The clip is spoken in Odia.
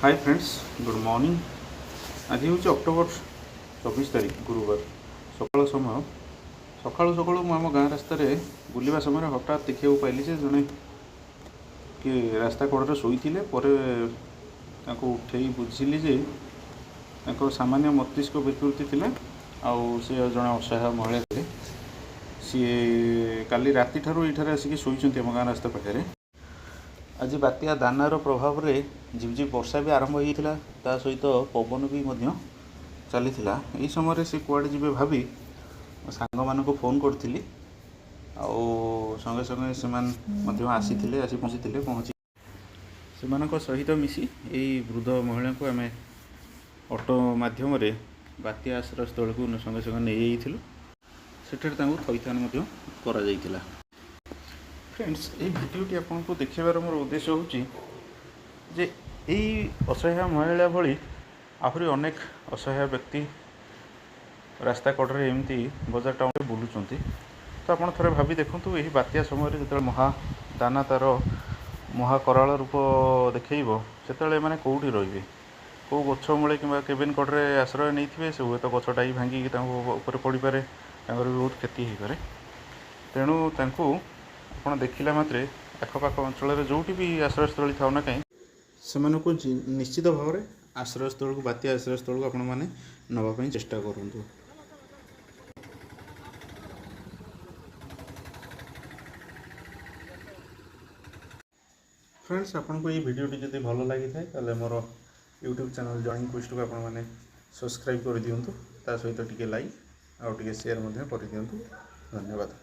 High friends, good morning. ଆଜି ହେଉଛି ଅକ୍ଟୋବର 24 ତାରିଖ, ଗୁରୁବାର, ସକାଳ ସମୟ। ସକାଳୁ ସକାଳୁ ମୁଁ ଆମ ଗାଁ ରାସ୍ତାରେ ବୁଲିବା ସମୟରେ ହଠାତ୍ ଦେଖିବାକୁ ପାଇଲି ଯେ ଜଣେ କିଏ ରାସ୍ତା କଡ଼ରେ ଶୋଇଥିଲେ। ପରେ ତାଙ୍କୁ ଉଠେଇ ବୁଝିଲି ଯେ ତାଙ୍କର ସାମାନ୍ୟ ମସ୍ତିଷ୍କ ବିକୃତି ଥିଲା ଆଉ ସେ ଜଣେ ଅସହାୟ ମହିଳା ଥିଲେ। ସିଏ କାଲି ରାତିଠାରୁ ଏଇଠାରେ ଆସିକି ଶୋଇଛନ୍ତି ଆମ ଗାଁ ରାସ୍ତା ପାଖରେ। ଆଜି ବାତ୍ୟା ଦାନାର ପ୍ରଭାବରେ ଝିପଝିପ ବର୍ଷା ବି ଆରମ୍ଭ ହୋଇଯାଇଥିଲା, ତା ସହିତ ପବନ ବି ମଧ୍ୟ ଚାଲିଥିଲା। ଏହି ସମୟରେ ସେ କୁଆଡ଼େ ଯିବେ ଭାବି ମୋ ସାଙ୍ଗମାନଙ୍କୁ ଫୋନ୍ କରିଥିଲି ଆଉ ସଙ୍ଗେ ସଙ୍ଗେ ସେମାନେ ମଧ୍ୟ ଆସିଥିଲେ, ଆସି ପହଞ୍ଚିଥିଲେ। ପହଞ୍ଚି ସେମାନଙ୍କ ସହିତ ମିଶି ଏଇ ବୃଦ୍ଧ ମହିଳାଙ୍କୁ ଆମେ ଅଟୋ ମାଧ୍ୟମରେ ବାତ୍ୟା ଆଶ୍ରୟସ୍ଥଳୀକୁ ସଙ୍ଗେ ସଙ୍ଗେ ନେଇଯାଇଥିଲୁ। ସେଠାରେ ତାଙ୍କୁ ଥଇଥାନ ମଧ୍ୟ କରାଯାଇଥିଲା। ଫ୍ରେଣ୍ଡସ୍, ଏଇ ଭିଡ଼ିଓଟି ଆପଣଙ୍କୁ ଦେଖାଇବାର ମୋର ଉଦ୍ଦେଶ୍ୟ ହେଉଛି ଯେ ଏଇ ଅସହାୟ ମହିଳା ଭଳି ଆହୁରି ଅନେକ ଅସହାୟ ବ୍ୟକ୍ତି ରାସ୍ତା କଡ଼ରେ ଏମିତି ବଜାର ଟାଉନରେ ବୁଲୁଛନ୍ତି। ତ ଆପଣ ଥରେ ଭାବି ଦେଖନ୍ତୁ, ଏହି ବାତ୍ୟା ସମୟରେ ଯେତେବେଳେ ମହା ଦାନା ତା'ର ମହାକରାଳ ରୂପ ଦେଖେଇବ, ସେତେବେଳେ ଏମାନେ କେଉଁଠି ରହିବେ? କେଉଁ ଗଛ ମୂଳେ କିମ୍ବା କେବିନ୍ କଡ଼ରେ ଆଶ୍ରୟ ନେଇଥିବେ, ସେ ହୁଏତ ଗଛଟା ହିଁ ଭାଙ୍ଗିକି ତାଙ୍କ ଉପରେ ପଡ଼ିପାରେ, ତାଙ୍କର ବି ବହୁତ କ୍ଷତି ହେଇପାରେ। ତେଣୁ ତାଙ୍କୁ ଆପଣ ଦେଖିଲା ମାତ୍ରେ ଆଖପାଖ ଅଞ୍ଚଳରେ ଯେଉଁଠି ବି ଆଶ୍ରୟସ୍ଥଳୀ ଥାଉ ନା କାହିଁ, ସେମାନଙ୍କୁ ନିଶ୍ଚିତ ଭାବରେ ଆଶ୍ରୟସ୍ଥଳକୁ, ବାତ୍ୟା ଆଶ୍ରୟସ୍ଥଳକୁ ଆପଣମାନେ ନେବା ପାଇଁ ଚେଷ୍ଟା କରନ୍ତୁ। ଫ୍ରେଣ୍ଡସ୍, ଆପଣଙ୍କୁ ଏଇ ଭିଡ଼ିଓଟି ଯଦି ଭଲ ଲାଗିଥାଏ, ତାହେଲେ ମୋର ୟୁଟ୍ୟୁବ୍ ଚ୍ୟାନେଲ୍ ଜଏନ୍ କୁଇଷ୍ଟକୁ ଆପଣମାନେ ସବସ୍କ୍ରାଇବ୍ କରିଦିଅନ୍ତୁ। ତା ସହିତ ଟିକେ ଲାଇକ୍ ଆଉ ଟିକେ ସେୟାର ମଧ୍ୟ କରିଦିଅନ୍ତୁ। ଧନ୍ୟବାଦ।